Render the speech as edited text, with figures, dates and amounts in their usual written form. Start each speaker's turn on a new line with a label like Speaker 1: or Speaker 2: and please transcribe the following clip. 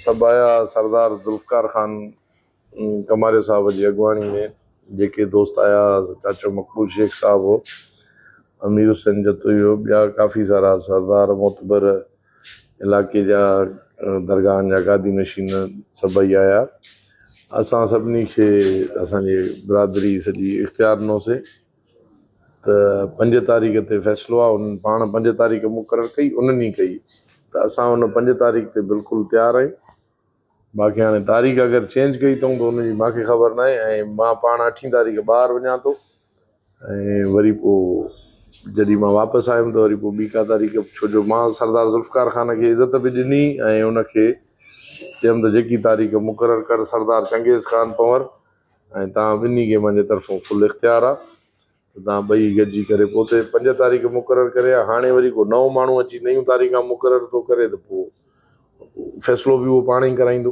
Speaker 1: سڀ آيا سردار ذوالفقار خان ڪماريو صاحب جي اڳواڻي ۾ جيڪي دوست آيا چاچو مقبول شيخ صاحب هو امير حسين جتوئي هو ٻيا ڪافي سارا سردار معتبر علائقي جا درگاهن جا گادي نشين سڀئي آيا اسان سڀني کي اسانجي برادري سڄي اختيار ڏنوسي ته پنج تاريخ تي فيصلو آهي انهن پاڻ پنج تاريخ مقرر ڪئي انهن ئي ڪئي ته اسان ان پنج تاريخ تي بلڪل تيار آهيون باقي هاڻي تاريخ اگر چينج ڪئي اٿئون ته ان جي مانکي خبر ناهي ۽ مان پاڻ اٺين تاريخ ٻاهر وڃان ٿو ۽ وري پوء جڏهن مان واپس آيم ته وري پوء ٻي ڪا تاريخ ڇو جو مان سردار ذوالفقار خان کي عزت به ڏني ۽ ان کي چيم ته جيڪي تاريخ مقرر ڪر سردار چنگيز خان پنور ۽ توهان ٻنهي کي منهنجي طرفون فل اختيار آ ته توهان ٻئي گڏجي ڪري پوء اتي پنج تاريخ مقرر ڪري ها هاڻي وري ڪو نئون ماڻهو اچي نيون تاريخان مقرر ٿو ڪري ته پوء فيصلو به اهو پاڻ ئي ڪرائيندو.